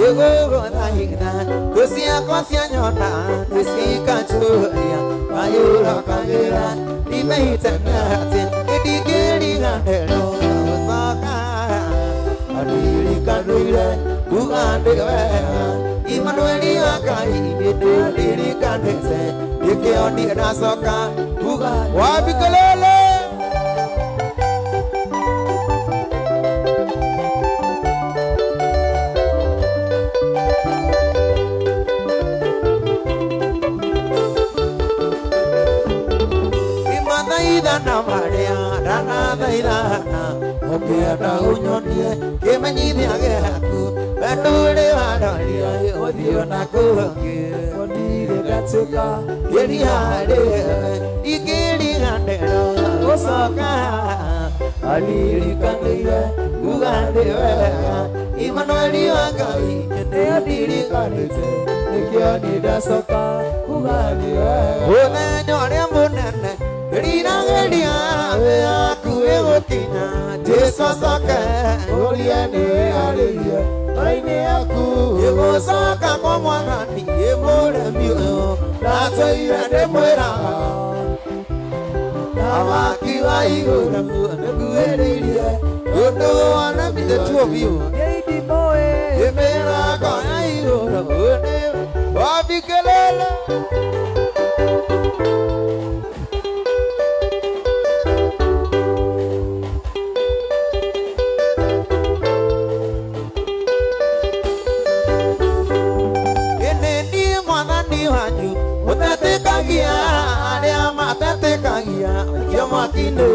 Ĩgũgũthaitha thũ ciakwa cianyona nĩcikanjũria kayũra ndimeite atĩ nĩndingĩriganĩrwo gũcoka andirikanĩire kuga ndĩ wega Imanueli wa Ngai nĩndĩririkanĩte nĩkĩo niĩ ndacoka kuga Wapi kelele? Imathaithana marĩa ndanathaithana ũkĩenda ũnyonie kĩmenyithia gĩaku wendo ũrĩ waroria ũthiũ na kũngĩ Onire ndatĩka kĩria harĩwe ingĩriganĩrwo gũcoka aririkanĩire kuga ndĩ wega Imanueli wa Ngai nĩandirikanĩte nĩkĩo niĩ ndacoka kuga nĩ wega. Mũthenya ũrĩa mũnene riragĩria yaku ĩgũkinya Jesũ acoke Ũria nĩwĩharĩirie ngoro-inĩ yaku. Ĩgũcoka kwa Mwathani ĩmũremi ũyũ ndatũire ndĩmwĩraga thamaki wa igũrũ nĩnguhĩrĩirie ũndũ wa The two of you. Nĩndimũĩ. Mĩrango ya igũrũ nĩ Wapi kelele? Ĩndĩ niĩ Mwathani wanyu mũtetĩkagia arĩa matetĩkagia aikio mwaki-inĩ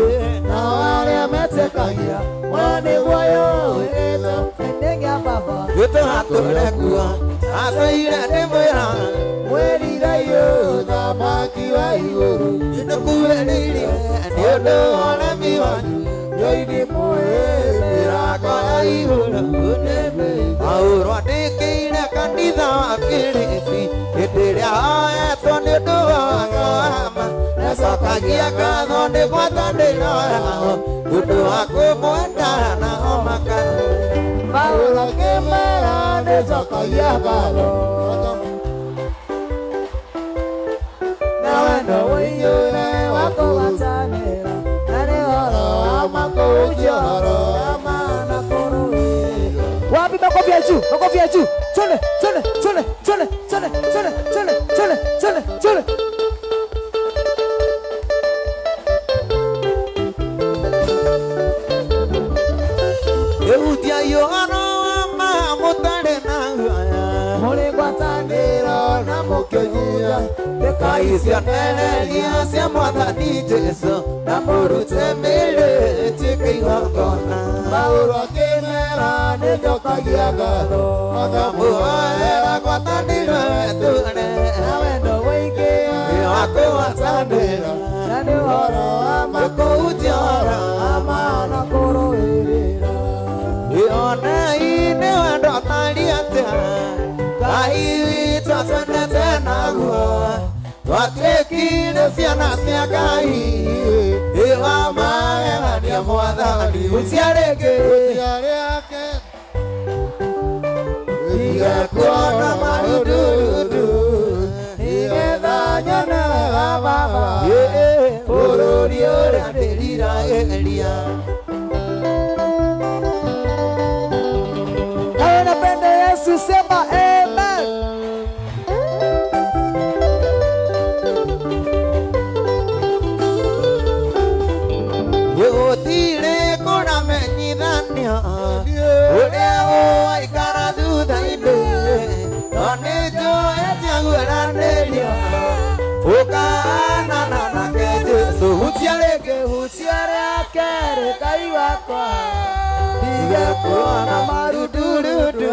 Nao arĩa metĩkagia muoyo nĩguo ũyũĩte nĩgĩa baba. Gĩtũhatũre kuo atũire ndĩmwĩraga Mwĩriraiyo thamaki wa igũrũ. Nĩndĩkuhĩrĩirie nĩ ũndũ wa ũremi wanyu Nĩndimũĩ. Mĩrango ya igũrũ Paũlũ andĩkĩire kanitha wa Filipi hĩndĩ ĩrĩa oetwo nĩ ũndũ wa wega wa ma nacokagia ngatho nĩ ngwatanĩro yao ũndũ wa kũmwenda nao maka Paũlũ akĩmera nĩnjokagia ngatho. Na wendo ũiyũire wa kũgwatanĩra, na nĩ ũhoro wa ma kũhunjia ũhoro wa ma na kũrũĩrĩra. Wapi makofi ya juu? Makofi ya juu. Twende, twende, twende, twende, twende, twende, twende, twende, twende, twende. Ĩhutia ũhoro wa ma mũtarĩ na guoya Mũrĩ ngwatanĩro na mũkĩnyia, Ngai cionereria cia Mwathani Jesũ na mũrute mĩĩrĩ ĩtuĩke igongona Paũlũ akĩmera nĩnjokagia ngatho. Makamũhoera ngwatanĩro ĩtũũre Na wendo ũingĩhe wa kũgwatanĩra na nĩ ũhoro wa ma kũhunjia ũhoro wa ma na kũrũĩrĩra. Ionei nĩ wendo tari atĩa Ngai witũ atwendete naguo twatuĩkire ciana cia Ngai ĩwa magegania Mwathani hutia rĩngĩ Tiga kuona marundurundu Nĩgetha nyone wega Baba. Bũrũri ũrĩa ndĩriragĩria Kama unapenda Yesu sema amen. Gũtirĩ kũramenyithanio ũrĩa ũwaikara thutha-inĩ no nĩnjũĩ tiaguũranĩrio ũkaanana nake Jesũ hutia rĩngĩ Hutia rĩa kerĩ Ngai wakwa. Tiga kuona marundurundu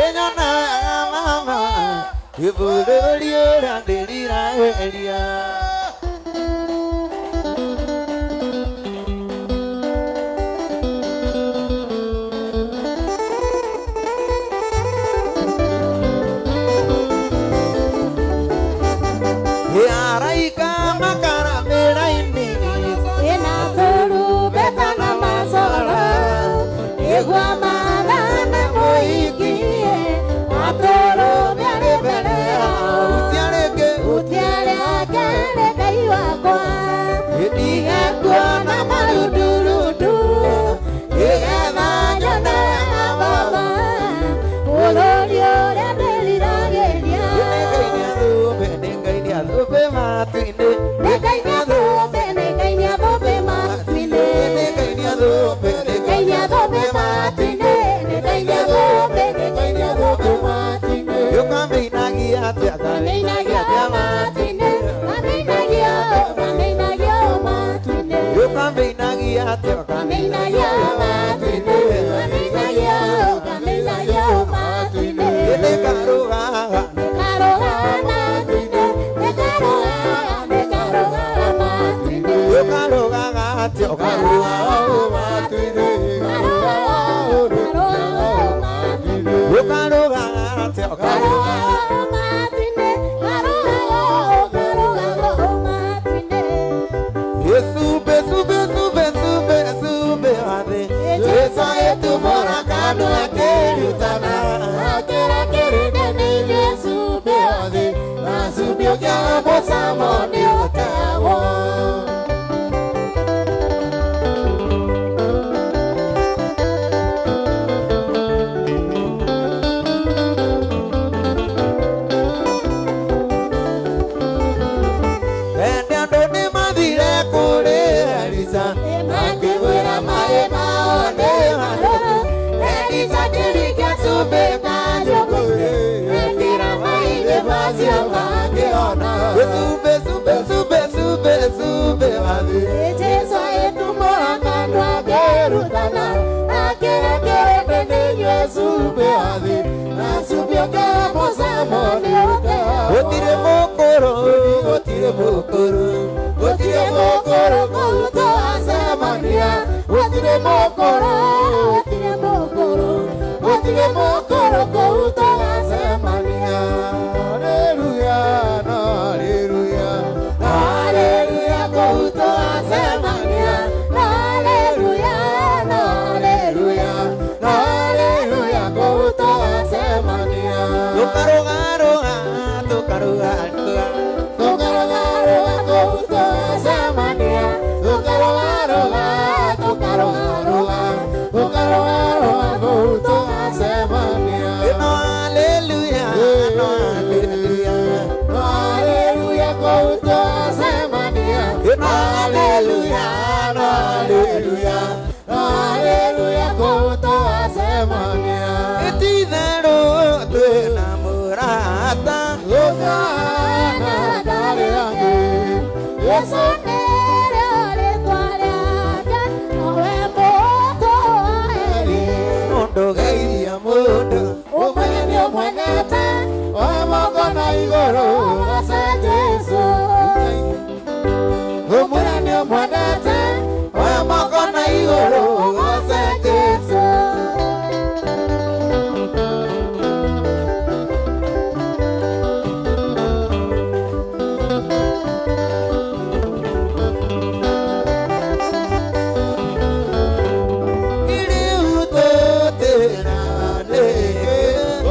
ĩnyonaga mama bũrũri ũrĩa ndĩriragĩria Araika makaramĩra-inĩ Ina tũrumbeta na macoro, nĩguo maathane mũiguane. atĩa Kamĩinagio matu-inĩ, kamĩinagio, kamĩinagio matu-inĩ. Ũkamĩinagia atĩa Kamĩinagio matu-inĩ, kamĩinagio, kamĩinagio matu-inĩ. Nĩkarũgaga Nĩkarũgaga matu-inĩ, nĩkarũgaga, nĩkarũgaga matu-inĩ. Ũkarũgaga atĩa Karũgaga matu-inĩ, karũgaga, karũgaga matu-inĩ. Ũkarũgaga atĩa Karũgaga matu-inĩ, karũgaga, karũgaga matu-inĩ. Sube sube sube sube sube wa thĩ Jesu ĩtumũra kanua akĩrutana Akĩra kĩrĩndĩ nĩ inyuĩ cumbĩ wa thĩ, na cumbĩ ũngĩaga mũcamo nĩ ũteagwo. Ende andũ nĩ mathire kũrĩ Elisa Makĩmwĩra maĩ mao nĩ marũrũ, Elisa akĩrikia cumbĩ kanjũkũ-inĩ, ekĩra maĩ-inĩ macio makĩhona. Sube sube sube sube sube wa thĩ Jesu ĩtumũra kanua akĩrutana, akĩra kĩrĩndĩ nĩ inyuĩ cumbĩ wa thĩ, na cumbĩ ũngĩaga mũcamo nĩ ũteagwo. Gũtirĩ mũkũrũ gũtirĩ mũkũrũ Gũtirĩ mũkũrũ kũu twacemania, gũtirĩ mũkũrũ, gũtirĩ mũkũrũ, gũtirĩ mũkũrũ kũu twacemania. Haleluya, na haleluya. Na haleluya kũu twacemania, na haleluya, na haleluya, na haleluya kũu twacemania. Tũkarũgarũga tũkarũgarũga Tũkarũgarũga kũu twacemania, tũkarũgarũga, tũkarũgarũga, tũkarũgarũga kũu twacemania. No haleluya no haleluya No haleluya kũu twacemania, No haleluya no haleluya no haleluya kũu twacemania. Ititherũ twĩna mũrata Ũtana ndarĩ angĩ, Yesu nĩrĩo rĩĩtwa rĩake, nowe mũtũũrĩri. Mũndũ geithia mũndũ Ũmwe nĩ ũmwendete, Oe moko na igũrũ, ũgoce Jesũ. Ũmwe nĩ ũmwendete, Oya moko na igũrũ Ũgoce Jesũ. Rĩu tũtĩra nĩkĩ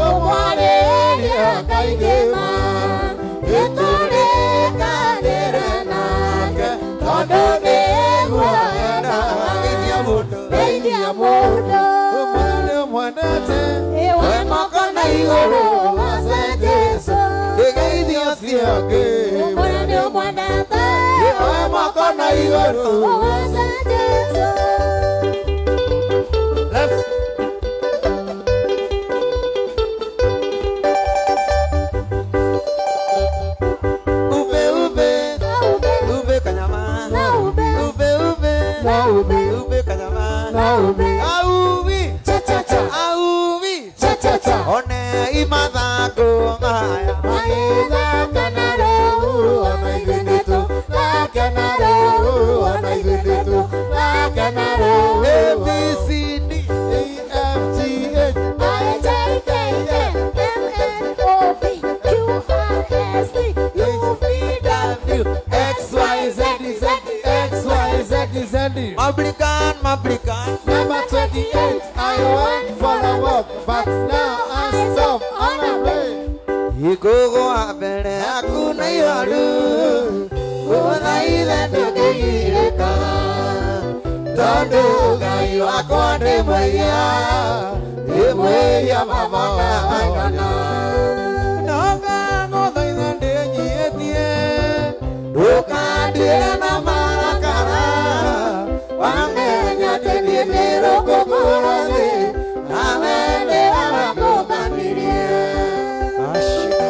Ũmwarĩria kaingĩ ma, nĩtũrĩkanĩre nake, tondũ nĩguo endaga. Geithia mũndũ Geithia mũndũ. Ũmwe nĩ ũmwendete, Oe moko na igũrũ ũgoce Jesũ. Geithia ũcio ũngĩ Ũmwe nĩ ũmwendete, Oya moko na igũrũ ũgoce Jesũ. Left. Ube ube Naube, ube kanyama naube, ube ube naube, ube kanyama naube. Aubi Cha cha cha, aubi cha cha cha. One imathangũ maya Magĩthaka na rũu, ona ithuĩ nĩtũthake na rũu, ona ithuĩ nĩtũthake na rũu. A B C D E F G H I J K L M N O P Q R S T U V W X Y Z Z X Y Z Z. Mablikan mablikan Number 28, I went for a walk, but now I stop on the way. Igũgũa mbere yaku na ihoru Gũthaithe ndũngĩgirĩka Tondũ Ngai wakwa nĩ mwĩhia Nĩ mwĩhia mama na magana Ndoka ngũthaitha ndĩnyiĩtie, Ndũkanduĩre na marakara Wamenya atĩ niĩ ndĩ rũkũngũ rwa thĩ Nawe nĩwe wakũmbanirie. Ashika.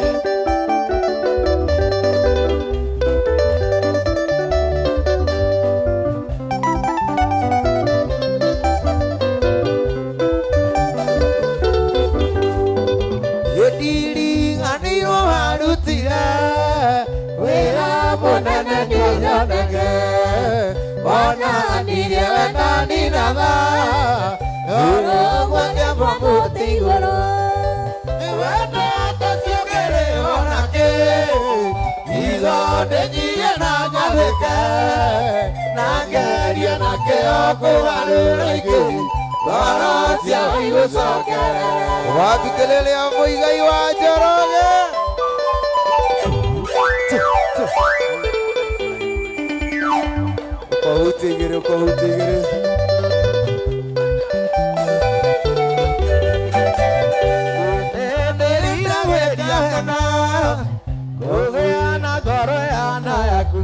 nyoneke wonanirie wendani na tha ũrũgwo kĩamba mũtĩ igũrũ wendo tũciũkĩrĩ onakĩ igo ndĩnyie na nyathĩke na ngerie na kĩo kũgarũra ingĩ ngoro ciao igũcokerere. Wapi kelele ya Muigai wa Njoroge? Ukahutigiri, ukahutigiri. Nĩndĩrire gwĩtia hena kũgĩa na ngoro yana yaku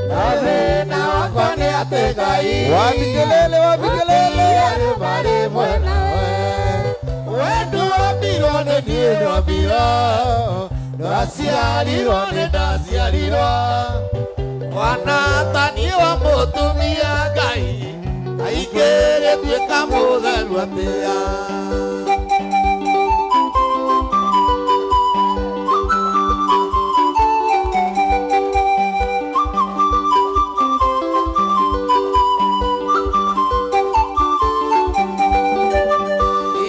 na thĩna wakwa nĩ atĩ Ngai. Wapi kelele, wapi kelele? Marĩ mwena wendo wambirwo nĩ niĩ ndombirwo ndaciarirwo nĩ ndaciarirwo mwana ta niĩ wa mũtumia Ngai aingĩrĩtuĩka mũtheru atĩa.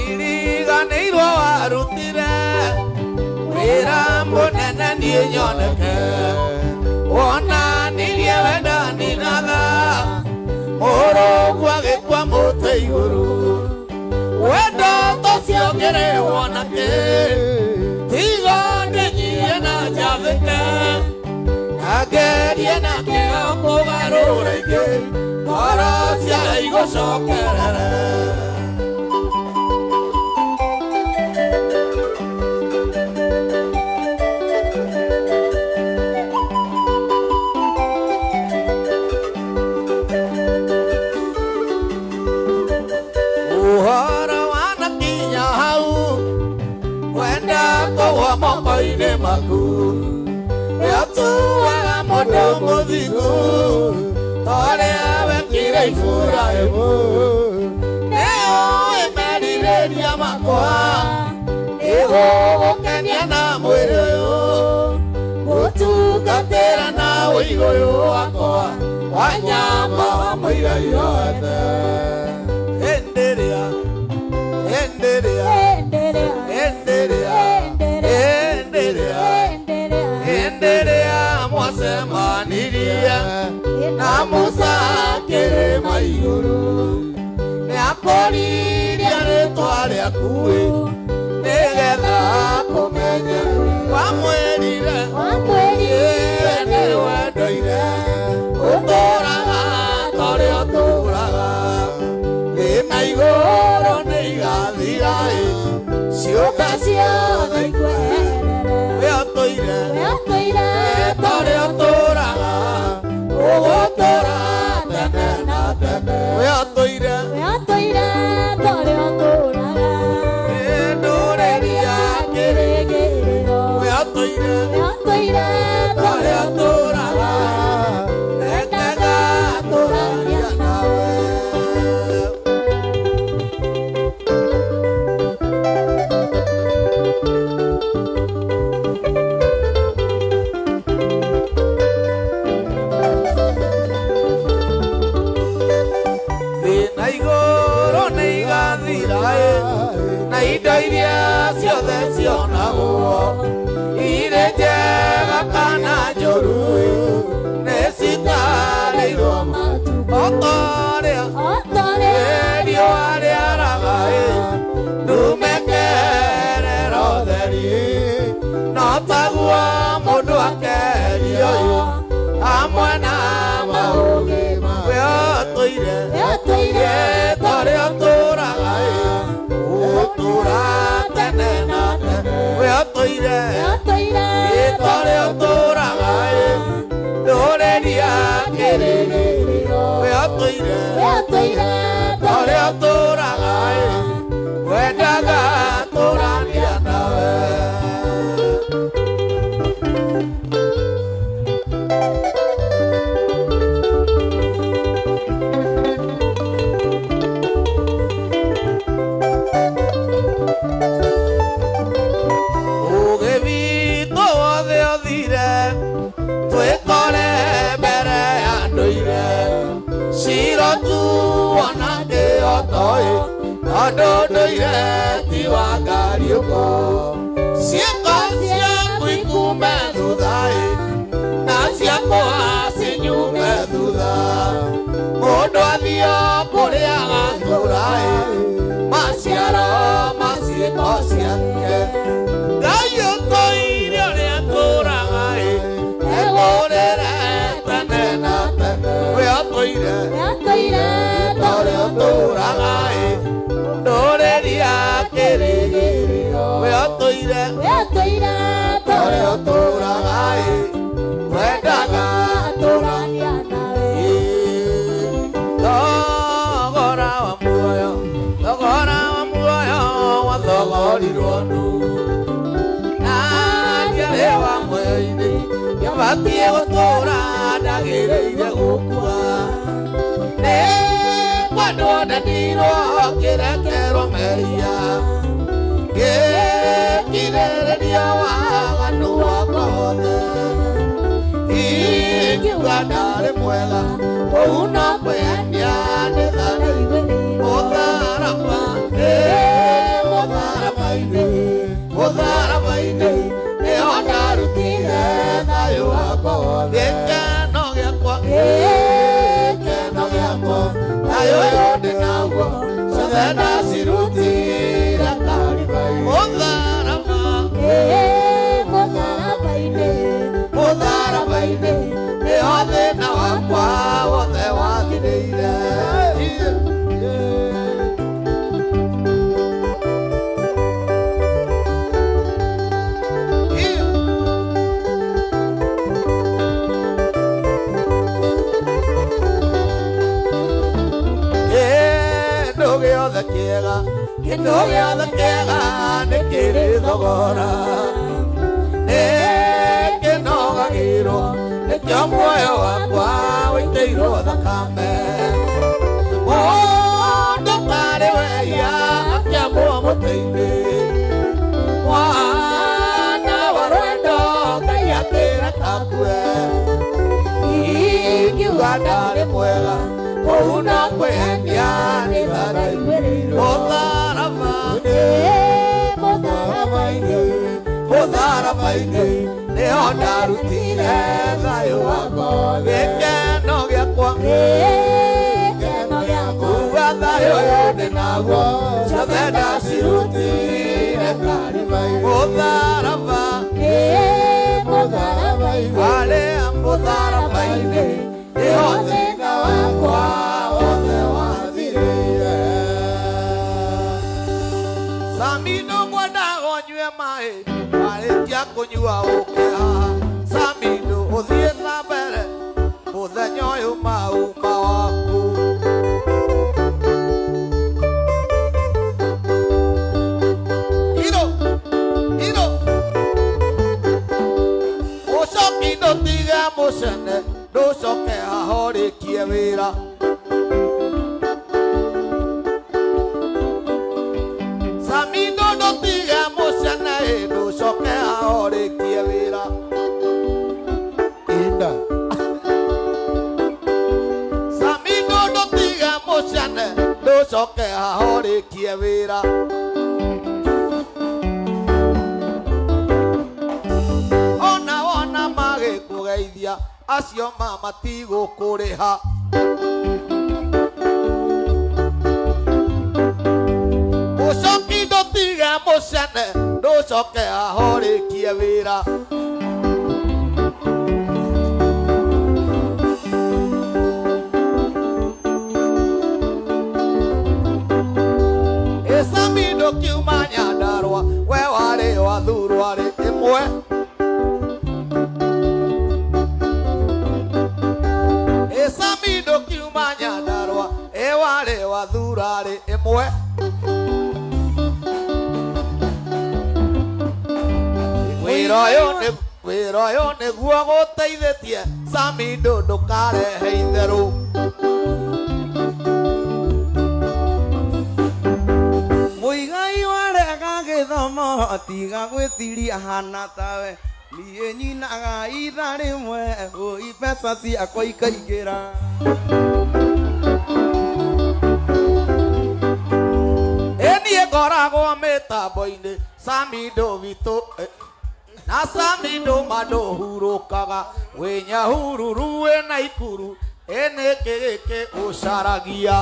Iriganĩirwo warutire wĩra mũnene niĩ nyoneke wonanirie wendani na tha mũrũgũ agĩkua mũtĩ igũrũ wendo tũcio ngĩrĩ wonake tigo ndĩnyie na njathĩke na ngerie na kĩo kũgarũra ingĩ ngoro cia igũcokerere. Ũhoro wanakinya hau wenda kũgwa moko-inĩ maku nĩũtuaga mũndũ mũthingu torĩa wekire Iburahĩmu nĩũĩ merirĩria makwa nĩgũgũkenia na mwĩrĩ ũyũ gũtungatĩra na ũigũ ũyũ wakwa wa nyama wa mũigai yothe. Enderea, enderea, enderea, enderea, enderea mwacemanirie na Musa kĩrĩma igũrũ nĩakũririe rĩtwa rĩaku nĩgetha akũmenye wamwĩrire nĩ wendoire ũtũraga torĩa ũtũraga thĩ na igũrũ nĩ igathira ciũmbe ciothe we ũtũire torĩa ũtũraga ũgũtũra tene na tene we ũtũire torĩa ũtũraga ndũrĩria kĩrĩgĩrĩro we ũtũire torĩa ũtũraga endaga tũraria nawe. Thĩ na igũrũ nĩ igathira na indo iria ciothe cionagwo irĩ njega kana njũru nĩ citarĩirwo o torĩa riũa rĩaraga ndumekerera ũtheri no taguo mũndũ akerio hamwe na maũgĩ we ũtũire torĩa ũtũraga ũtũra tene na tene we ũtũire torĩa ũtũraga ndũrĩria kĩrĩgĩrĩro we ũtũire torĩa ũtũraga wendaga tũrania nawe. Ũgĩ witũ wothe ũthire twĩkore mbere Ũtũire ti wa ngariũko ciĩko ciaku ikume thutha ĩ na ciakwa cinyume thutha mũndũ athio kũrĩa agathura ĩ maciaro ma ciĩko ciake Ngai ũtũire ũrĩa atũraga ĩ egũrĩre tene na tene we atũire ũrĩa ũtũraga ĩ ndũrĩria kĩrĩgĩrĩro we atũire ũrĩa ũtũraga ĩ wendaga tũrania nawe thogora wa muoyo thogora wa muoyo wathogorirwo nũ na ndiarĩ wa muoyo-inĩ ndiabatiĩ gũtũũra ndagĩrĩire gũkua nĩ kwendwo ndendirwo ngĩrekerwo mehia ngĩkirĩrĩria waganu wakwa wothe ingiuga ndarĩ mwega kũu no kwĩhenia nĩ mũtharaba mũtharaba-inĩ mũtharaba-inĩ nĩho ndarutire thayũ wakwa wothe gĩkeno gĩakwa gĩkeno gĩakwa thayũ ũyũ ndĩ naguo ciothe ndacirutire mũtharaba mũtharaba-inĩ nĩho thĩna wakwa wothe wathirĩire. Kĩndũ gĩothe kĩega kĩndũ gĩothe kĩega nĩ kĩrĩ thogora nĩ kĩnogagĩrwo nĩkĩo muoyo wakwa wĩitĩirwo thakame mũndũ tarĩ wehia akĩambwo mũtĩ-inĩ mwana wa rwendo Ngai akĩreka akue ingiuga ndarĩ mwega kũu no kwĩhenia nĩ mũtharaba mũtharaba-inĩ nĩho ndarutire thayũ wakwa gĩkeno gĩakwa kuga thayũ ũyũ ndĩ naguo ciothe ndacirutire mũtharaba harĩa mũtharaba-inĩ nĩho thĩna wakwa wothe wathirĩire. Sami ndũngwendaga ũnyue maĩ warĩkia kũnyua ũke haha Sami ndũ ũthiĩ na mbere mũthenya ũyũ mauma waku Iro iro ũcoki ndũtige mũcene ndũcoke haha ũrĩkie wĩra Sami ndũtige mũcene ndũcoke haha ũrĩkie wĩra Inda. Sami ndũtige mũcene ndũcoke haha ũrĩkie wĩra ona wona magĩkũgeithia acio ma matigũkũrĩha mũcoki ndũtige mũcene ndũcoke haha ũrĩkie wĩra Ĩcami ndũkiuma Nyandarũa we warĩ wathurwo arĩ ĩmwe Ĩcami ndũkiuma Nyandarũa ĩ warĩ wathura arĩ ĩmwe wĩra ũyũ nĩguo gũteithĩtie Sami ndũ ndũkarehe itherũ Mũigai warega gĩthomo tiga gwĩciria hana tawe niĩ nyinaga itha rĩmwe ũi mbeca ciakwa ikaingĩra Ĩ niĩ Ngoragwo mĩtambo-inĩ Samido witũ na Samido mandũhurũkaga wĩ Nyahururu wĩ Naikuru ĩ nĩkĩ gĩkĩ ũcaragia.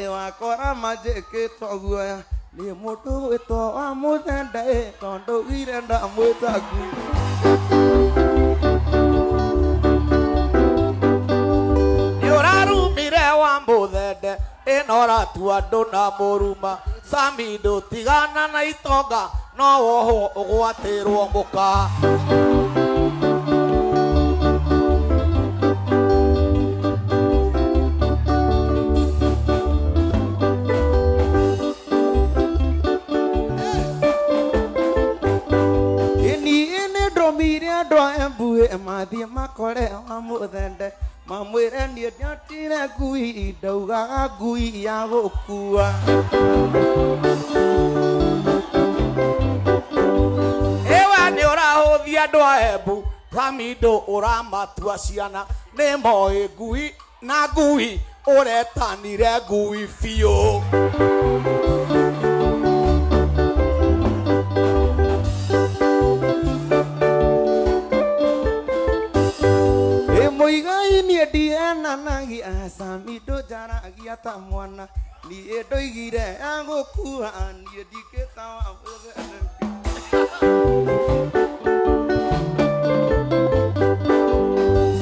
Wakora majĩkĩtwo guoya nĩ mũndũ gwĩtwo wa mũthende tondũ ire ndamwĩta ngui. Nĩ ũrarumire wa mũthende ĩno ũratua andũ na mũruma Samido tigana na itonga no wohwo ũgwatĩrwo mũka. Mathiĩ makore wa mũthende mamwĩre niĩ ndiotire ngui ndaugaga ngui ya gũkua. Ĩwe nĩ ũrahũthia andũ a Embu Samido ũramatua ciana nĩ moĩ ngui na ngui ũretanire ngui biũ. Mũigai niĩ ndienanagia Samido njaragia ta mwana niĩ ndoigire ya gũkua niĩ ndikĩta wa mũthende.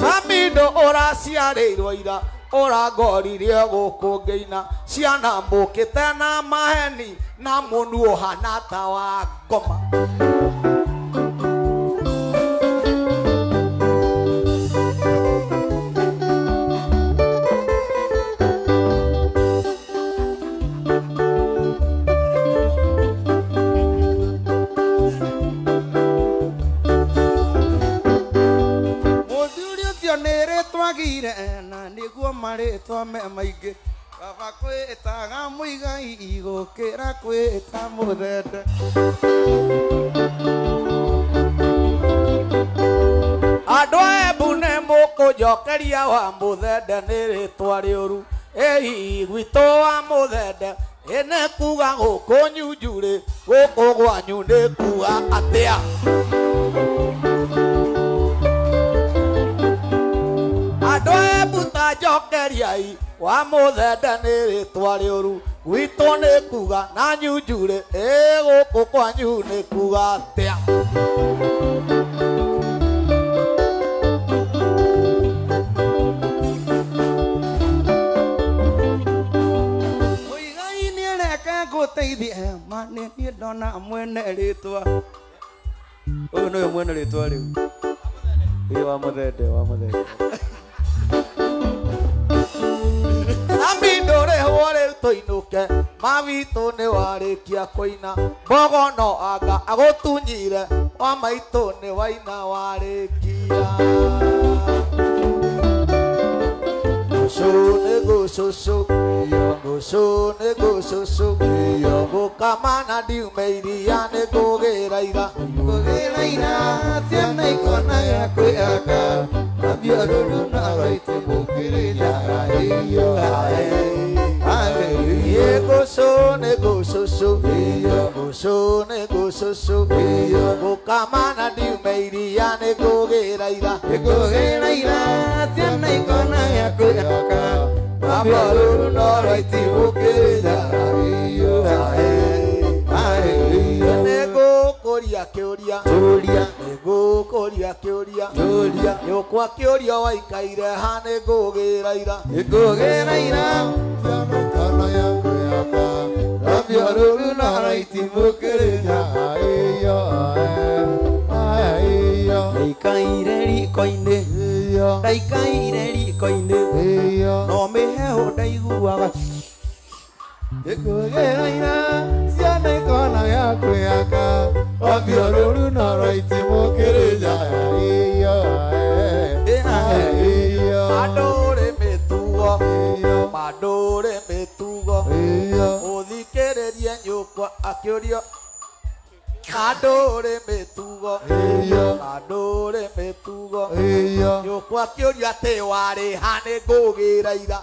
Samido ũraciarĩirwo ira ũrangoririe gũkũ ngĩina ciana mũkĩte na maheni na mũnu ũhana ta wa ngoma. Na nĩguo marĩtwa me maingĩ baba kwĩtaga mũigai gũkĩra kwĩta mũthende. Andũ a Embu nĩ mũkũnjokeria wa mũthende nĩ rĩtwa rĩũru ĩ gwitũ wa mũthende ĩ nĩ kuga gũkũ Nyunjurĩ gũkũ gwanyu nĩ kuga atĩa. Andũ a Embu ta njokeriai wa mũthende nĩ rĩtwa rĩũru gwitũ nĩ kuga na Nyunjurĩ ĩ gũkũ kwanyu nĩ kuga atĩa. Mũigai nĩ reke ngũteithie ma nĩ niĩ ndona mwene rĩtwa ũyũ nĩwe mwene rĩtwa rĩu ĩ wa mũthende wa mũthende. Samido rĩhwo rĩu tũinũke ma witũ nĩ warĩkia kũina mbogo no anga agũtunyire wa maitũ nĩ waina warĩkia. Gũcũ nĩ gũcũcũ gũcũ nĩ gũcũcũ gũkama na ndiume iria nĩ ngũgĩra ira. Ngũgĩra ira ciana ikona ya kwĩhaka na rũru na raiti mũkĩrĩria iyo Gũcũ nĩ gũcũcũ gũcũ nĩ gũcũcũ gũkama na ndiume iria nĩ ngũgĩra ira. Ngũgĩra ira ciana ikona ya kwĩhaka na rũru na raiti mũkĩrĩria iyo Nĩ ngũkũria kĩũria nĩ ngũkũria kĩũria nyũkwa kĩũria waikaire ha nĩ ngũgĩra ira. Ngũgĩra ira ciana ikona ya kwĩhaka na rũru na raiti mũkĩrĩria iyo Ndaikaire riko-inĩ ndaikaire riko-inĩ no mĩhehu ndaiguaga. Ngũgĩra ira ciana ikona ya kwĩhaka na rũru na raiti mũkĩrĩria iyo Mandũrĩ mĩtugo mandũrĩ mĩtugo ũthi Nyũkwa akĩũrio kandũrĩ mĩtugo kandũrĩ mĩtugo nyũkwa akĩũrio atĩ warĩ ha nĩ ngũgĩra ira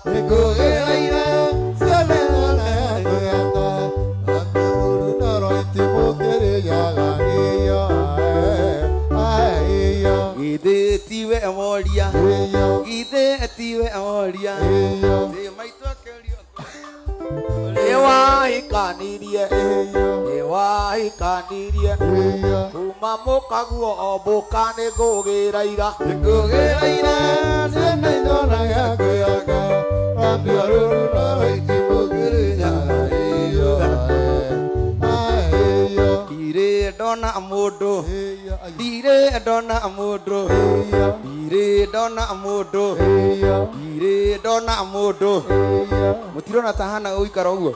Githĩ tiwe woria githĩ tiwe woria Ndĩ maitũ akĩũrio nĩwahikanirie nĩwahikanirie kuma mũkaguo ombũka nĩ ngũgĩra ira Ndirĩ ndona mũndũ ndirĩ ndona mũndũ ndirĩ ndona mũndũ ndirĩ ndona mũndũ mũtirona ta hana gũikara ũguo.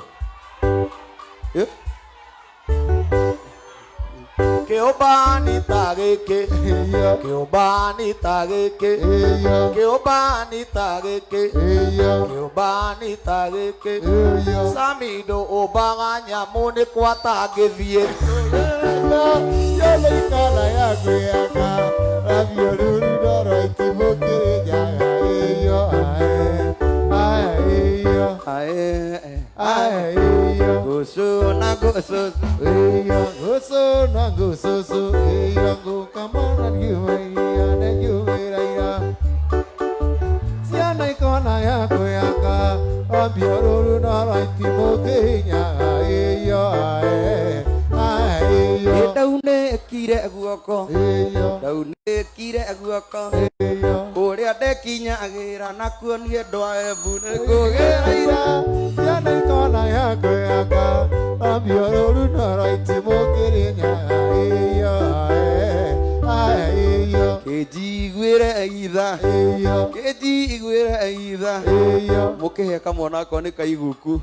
Kĩũmbani ta gĩkĩ kĩũmbani ta gĩkĩ kĩũmbani ta gĩkĩ kĩũmbani ta gĩkĩ Samido ũmbaga nyamũ nĩ kwatangĩthiĩ Ae Gosu na gosu Ndaunĩkire guoko ndaunĩkire guoko kũrĩa ndekinyagĩra nakuo niĩ ndwa Embu nĩ ngũgĩra ira kĩnjiguĩre itha kĩnjiguĩre itha mũkĩhe kamwana ako nĩ kaiguku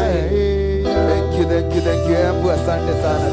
Thank you, thank you, thank you. Embu, asante sana.